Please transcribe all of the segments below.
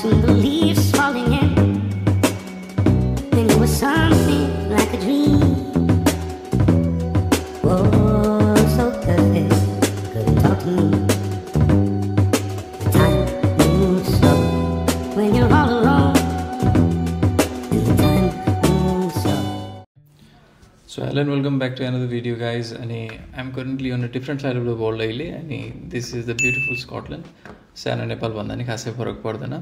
watching the leaves falling in. Then it was something like a dream. Oh, so perfect, couldn't talk to me. The time moves slow when you're all alone. And the time moves slow. So hello and welcome back to another video, guys. And I'm currently on a different side of the world lately, and this is the beautiful Scotland. Sana Nepal भन्दा नि खासै फरक पर्दैन.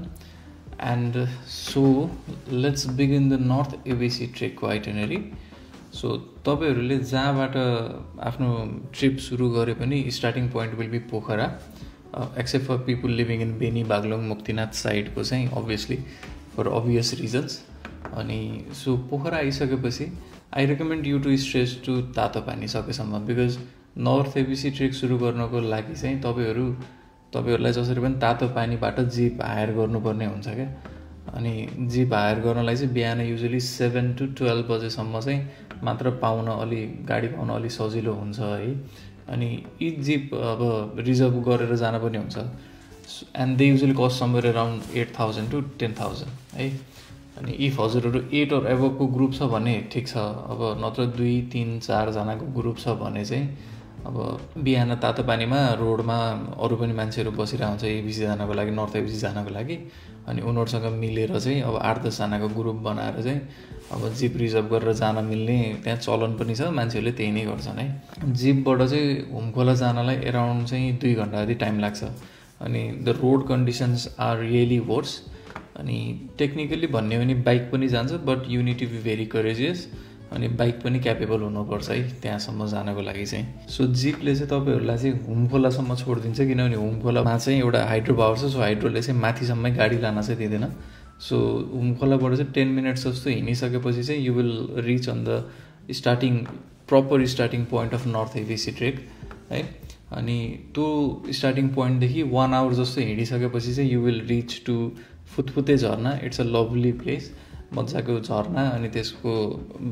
And so let's begin the North ABC trek itinerary. So तपाईहरुले जहाँबाट आफ्नो trip सुरु गरे पनि starting point will be Pokhara, except for people living in Beni, Baglong, Muktinath side को चाहिँ obviously for obvious reasons. अनि so Pokhara आइसकेपछि I recommend you to stretch to तातो पानी सकेसम्म, because North ABC trek सुरु गर्नको लागि चाहिँ तपाईहरुलाई जसरी पनि तातो पानीबाट जीप हायर गर्नुपर्ने हुन्छ के. अनि जीप हायर गर्नलाई चाहिँ बिहान युजुअली 7 to 12 बजेसम्म चाहिँ मात्र गाडी पाउन अलि सजिलो हुन्छ है. अनि यी जीप अब रिजर्भ गरेर जान पनि हुन्छ. And they usually cost somewhere around 8,000 to 10,000 है. अनि इफ हजुरहरु 8 or above को ग्रुप छ भने ठीक छ. अब नत्र 2, 3, 4 जनाको ग्रुप छ भने चाहिँ अब बिहान तातो पानीमा रोडमा अरु पनि मान्छेहरु बसिरा हुन्छ एबीसी जानको लागि, नर्थ एबीसी जानको लागि. अनि उनीहरुसँग मिलेर चाहिँ अब 8-10 जनाको ग्रुप बनाएर चाहिँ अब जीप रिजर्भ गरेर जान मिल्ने त्यहाँ चलन पनि छ. मान्छेहरुले त्यही नै गर्छन् है. जीपबाट चाहिँ होमखोला जानलाई अराउन्ड चाहिँ 2 घण्टा जति टाइम लाग्छ. अनि the road conditions are really worse. अनि टेक्निकली भन्ने हो भने बाइक पनि जान्छ, but you need to be very courageous. अनि बाइक पनि क्यापेबल हुनुपर्छ है त्यहाँसम्म जानको लागि चाहिँ. सो जीपले चाहिँ तपाईहरुलाई चाहिँ होमखोलासम्म छोड्दिन्छ, किनभने होमखोलामा चाहिँ एउटा हाइड्रो पावर छ. सो हाइड्रोले चाहिँ माथिसम्मै गाडी लान चाहिँ दिँदैन. सो होमखोलाबाट चाहिँ 10 मिनट्स जस्तो हिँडिसकेपछि चाहिँ you will reach on the proper starting point of north ABC trek है. अनि त्यो स्टार्टिङ पोइन्टदेखि 1 आवर जस्तो हिँडिसकेपछि चाहिँ you will reach to Phutphute झरना. इट्स अ लभली प्लेस, मजाको झरना. अनि त्यसको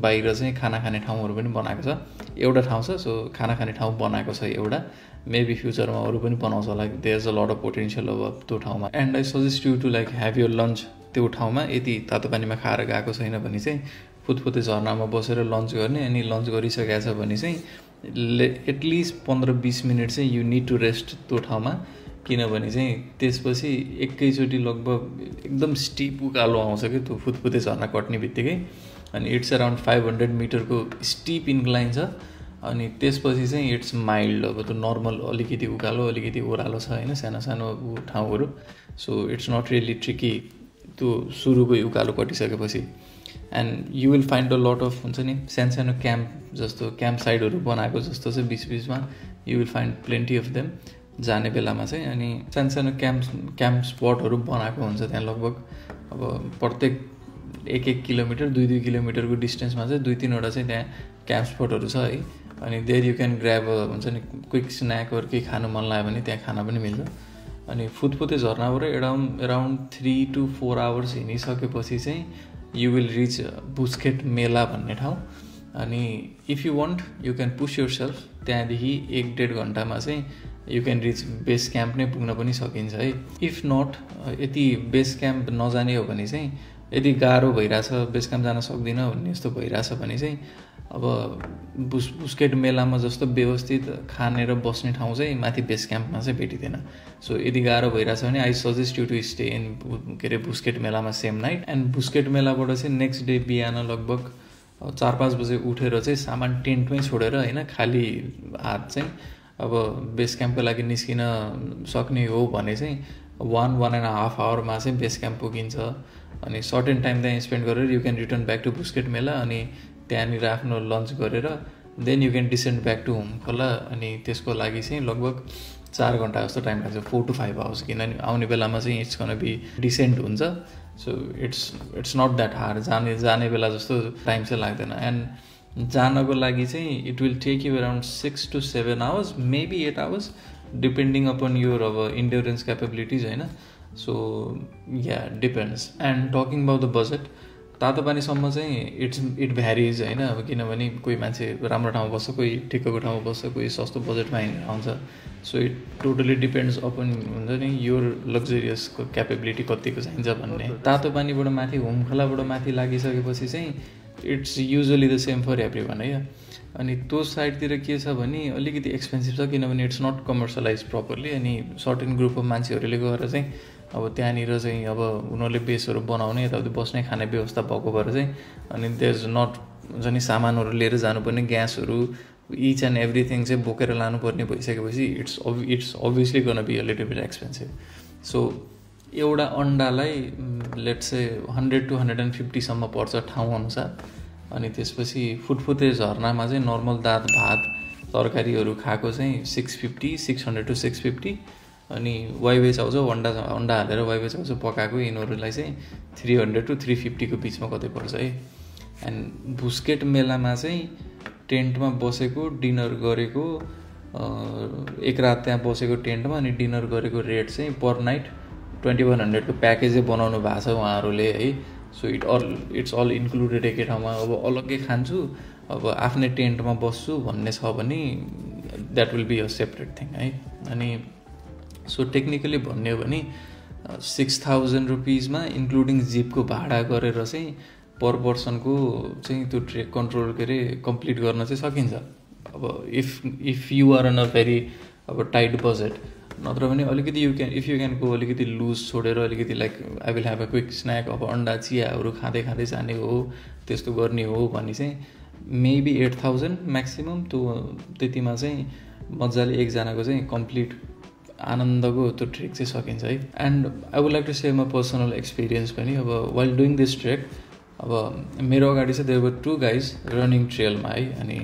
बाहिर चाहिँ खाना खाने ठाउँहरु पनि बनाएको छ. एउटा ठाउँ छ, सो खाना खाने ठाउँ बनाएको छ एउटा. मेबी फ्युचरमा अरु पनि बनाउँछ होला. There is a lot of potential अब त्यो ठाउँमा. And I suggest you to like have your lunch त्यो ठाउँमा. यदि तातो पानीमा खाएर गएको छैन भने चाहिँ फुतफुते झरनामा बसेर लन्च गर्ने. अनि लन्च गरिसकेको छ भने चाहिँ एटलिस्ट 15-20 मिनट चाहिँ यु निड टु रेस्ट त्यो ठाउँमा. किनभने चाहिँ त्यसपछि एकैचोटी लगभग एकदम स्टिप उकालो आउँछ कि त्यो फुतफुते झरना कट्ने बित्तिकै. अनि इट्स अराउन्ड 500 मिटरको स्टिप इन्क्लाइन छ. अनि त्यसपछि चाहिँ इट्स माइल्ड. अब त्यो नर्मल अलिकति उकालो अलिकति ओह्रालो छ हैन, सानो सानो ठाउँहरु. So it's not really tricky त्यो सुरुकै उकालो कटिसकेपछि. And you will find a lot of हुन्छ नि सानो क्याम्प जस्तो क्याम्प साइडहरु बनाएको जस्तो चाहिँ बीच-बीचमा you will find plenty of them जाने बेलामा चाहिँ. अनि सानो क्याम्प स्पटहरु बनाएको हुन्छ त्यहाँ. लगभग अब प्रत्येक 1-1 किलोमिटर 2-2 किलोमिटरको डिस्टेन्समा चाहिँ 2-3 वटा चाहिँ त्यहाँ क्याम्प स्पटहरु छ है. अनि देयर यु क्यान ग्र्याब हुन्छ नि क्विक स्न्याकहरु के खानु मन लाग्यो भने त्यहाँ खाना पनि मिल्छ. अनि फुतफुते झरनाबाट अराउन्ड 3 to 4 आवर्स हिँडिसकेपछि चाहिँ यु विल रिच बुस्केट मेला भन्ने ठाउँ. अनि if you want you can push your self. त्यहाँदेखि 1-1.5 घण्टामा चाहिँ you can rich base camp नै पुग्न पनि सकिन्छ है. इफ नट यदि बेस क्याम्प नजाने हो भने चाहिँ यदि गाह्रो भइरहेछ बेस क्याम्प जान सक्दिन भन्ने यस्तो भइरहेछ भने चाहिँ अब बुस्केट मेलामा जस्तो व्यवस्थित खाने र बस्ने ठाउँ चाहिँ माथि बेस क्याम्पमा चाहिँ भेटिँदैन. सो यदि गाह्रो भइरहेछ भने I suggest you to stay in के अरे बुस्केट मेलामा सेम नाइट. एन्ड बुस्केट मेलाबाट चाहिँ नेक्स्ट डे बिहान लगभग 4-5 बजे उठेर चाहिँ सामान टेन्टमै छोडेर हैन खाली हात चाहिँ अब बेस क्याम्पको लागि निस्किन सक्ने हो भने चाहिँ 1.5 आवरमा चाहिँ बेस क्याम्प पुगिन्छ. अनि सर्टेन टाइम त्यहाँ स्पेन्ड गरेर you can return back to Busket Mela. अनि त्यहाँनिर आफ्नो लन्च गरेर then you can descend back to Homkhola. अनि त्यसको लागि चाहिँ लगभग 4 घण्टा जस्तो टाइम लाग्छ, 4 to 5 आवर्स. किनभने आउने बेलामा चाहिँ इट्स गन बी डिसेन्ट हुन्छ. So it's not that hard. जाने बेला जस्तो टाइम चाहिँ लाग्दैन. एन्ड जानको लागि चाहिँ it will take you around 6 to 7 hours, maybe 8 hours depending upon your अब इन्ड्योरेन्स क्यापेबिलिटिज हैन. So yeah depends. And talking about the budget, तातो पानीसम्म चाहिँ इट भ्यारिज होइन। अब किनभने कोही मान्छे राम्रो ठाउँमा बस्छ, कोही ठिक्कको ठाउँमा बस्छ, कोही सस्तो बजेटमा आउँछ। So it totally depends upon हुन्छ नि यो लग्जरियसको क्यापेबिलिटी कतिको चाहिन्छ भन्ने। तातो पानीबाट माथि होमखोलाबाट माथि लागिसकेपछि चाहिँ it's usually the same for every one है। अनि त्यो साइडतिर के छ भने अलिकति एक्सपेन्सिभ छ, किनभने इट्स नट कमर्सियलाइज प्रपरली। अनि सर्टेन ग्रुप अफ मान्छेहरूले गएर चाहिँ अब त्यहाँनिर चाहिँ अब उनीहरूले बेसहरू बनाउने, यताउति बस्ने खाने व्यवस्था भएको भएर चाहिँ अनि देयर इज नट हुन्छ नि सामानहरू लिएर जानुपर्ने, ग्यासहरू इच एन्ड एभ्रिथिङ चाहिँ बोकेर लानुपर्ने भइसकेपछि it's obviously gonna be a little bit expensive. So एउटा अन्डालाई लेट्स से 100 to 150सम्म पर्छ ठाउँ अनुसार। अनि त्यसपछि फुटफुटे झरनामा चाहिँ नर्मल दाल भात तरकारीहरू खाएको चाहिँ 600 to 650। अनि वाइवे चाउच अन्डा हालेर वाइवे चाउच पकाएको यिनीहरूलाई चाहिँ 300 to 350 को बिचमा कतै पर्छ है। एन्ड बुस्केट मेलामा चाहिँ टेन्टमा बसेको डिनर गरेको एक रात त्यहाँ बसेको टेन्टमा अनि डिनर गरेको रेट चाहिँ पर नाइट 2100 को प्याकेजै बनाउनु भएको छ उहाँहरूले है। सो इट्स अल इन्क्लुडेड एकै ठाउँमा। अब अलग्गै खान्छु, अब आफ्नै टेन्टमा बस्छु भन्ने छ भने that will be a separate thing है। अनि सो टेक्निकली भन्ने हो भने 6000 रुपिजमा इन्क्लुडिङ जिपको भाडा गरेर चाहिँ पर पर्सनको चाहिँ त्यो ट्रेक कन्ट्रोल के अरे कम्प्लिट गर्न चाहिँ सकिन्छ। अब if you are on a very अब टाइट बजेट, नत्र भने अलिकति इफ यु क्यान गो अलिकति लुज छोडेर अलिकति like I will have a quick snack, अब अन्डा चियाहरू खाँदै खाँदै जाने हो त्यस्तो गर्ने हो भने चाहिँ मेबी 8000 म्याक्सिमम् त्यतिमा चाहिँ मजाले एकजनाको चाहिँ कम्प्लिट आनन्दको त्यो ट्रेक चाहिँ सकिन्छ है। And I would like to share my personal experience पनि। अब वाइल डुइङ दिस ट्रेक अब मेरो अगाडि चाहिँ देयर वर 2 guys रनिङ ट्रेलमा है। अनि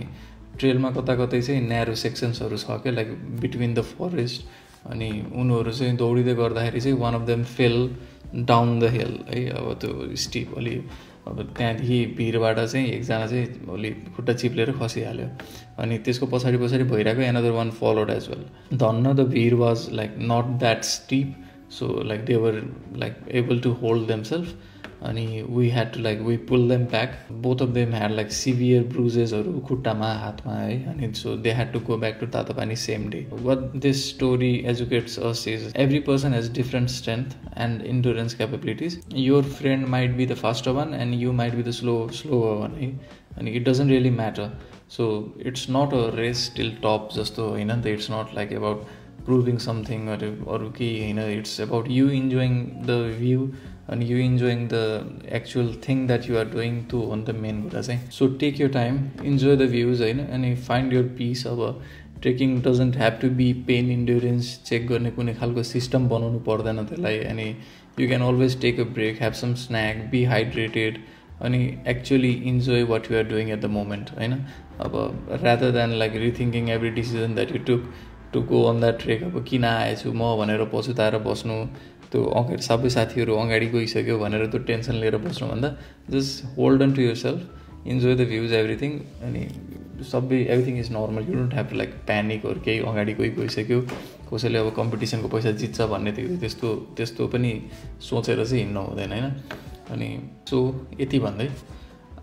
ट्रेलमा कता कतै चाहिँ न्यारो सेक्सन्सहरू छ क्या लाइक बिट्विन द फरेस्ट। अनि उनीहरू चाहिँ दौडिँदै गर्दाखेरि चाहिँ one of them fell down the hill है। अब त्यो स्टिप अलि अब त्यहाँदेखि भिरबाट चाहिँ एकजना चाहिँ अलि खुट्टा चिप्लेर खसिहाल्यो। अनि त्यसको पछाडि भइरहेको another one followed as well. धन्न द भिर was like not that steep, so like they were like able to hold themselves. अनि we had to like we pull them back. Both of them had like severe ब्रुजेसहरू खुट्टामा हातमा है। अनि so they had to go back to Tatopani same day. What this story educates us is every person has different strength and endurance capabilities. Your friend might be the faster one and you might be the slower one है। अनि it doesn't really matter. So it's not a race till top जस्तो होइन नि त। It's not like about proving something अरू केही होइन। It's about you enjoying the view and you enjoying the actual thing that you are doing to on the main कुरा चाहिँ। So take your time, enjoy the views होइन। अनि find your peace। अब trekking doesn't have to be pain endurance check गर्ने कुनै खालको system बनाउनु पर्दैन त्यसलाई। अनि you can always take a break, have some snack, be hydrated अनि actually enjoy what you are doing at the moment होइन। अब rather than like rethinking every decision that you took to go on that trek, अब किन आएछु म भनेर पछुताएर बस्नु, त्यो अगाडि सबै साथीहरू अगाडि गइसक्यो भनेर त्यो टेन्सन लिएर बस्नुभन्दा just hold on to yourself, enjoy the views everything. अनि सबै everything is normal. You don't have to like प्यानिकहरू केही अगाडि गइसक्यो कसैले अब कम्पिटिसनको पैसा जित्छ भन्ने त्यस्तो पनि सोचेर चाहिँ हिँड्नु हुँदैन होइन। अनि सो यति भन्दै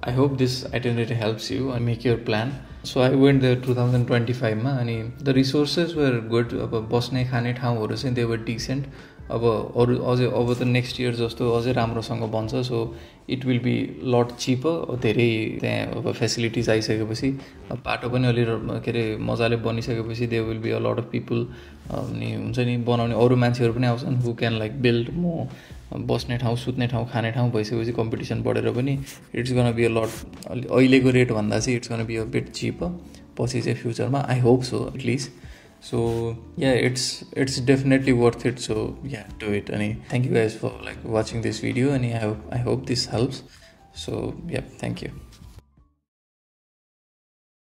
I hope this itinerary helps you and make your plan. So I went there 2025मा। अनि द रिसोर्सेस वर गुड। अब बस्ने खाने ठाउँहरू चाहिँ दे वर डिसेन्ट। अब अझै अब त नेक्स्ट इयर जस्तो अझै राम्रोसँग बन्छ। So it will be lot cheaper. धेरै त्यहाँ अब फेसिलिटिज आइसकेपछि बाटो पनि अलि के अरे मजाले बनिसकेपछि they will be a lot of people. अनि हुन्छ नि बनाउने अरू मान्छेहरू पनि आउँछन् हु क्यान लाइक बिल्ड म बस्ने ठाउँ सुत्ने ठाउँ खाने ठाउँ भइसकेपछि कम्पिटिसन बढेर पनि it's gonna be a lot अहिलेको रेट भन्दा चाहिँ it's gonna be a bit cheaper पछि चाहिँ फ्युचरमा। I hope so at least. So yeah, it's definitely worth it. So yeah, do it. And thank you guys for like watching this video, and I hope this helps. So yeah, thank you.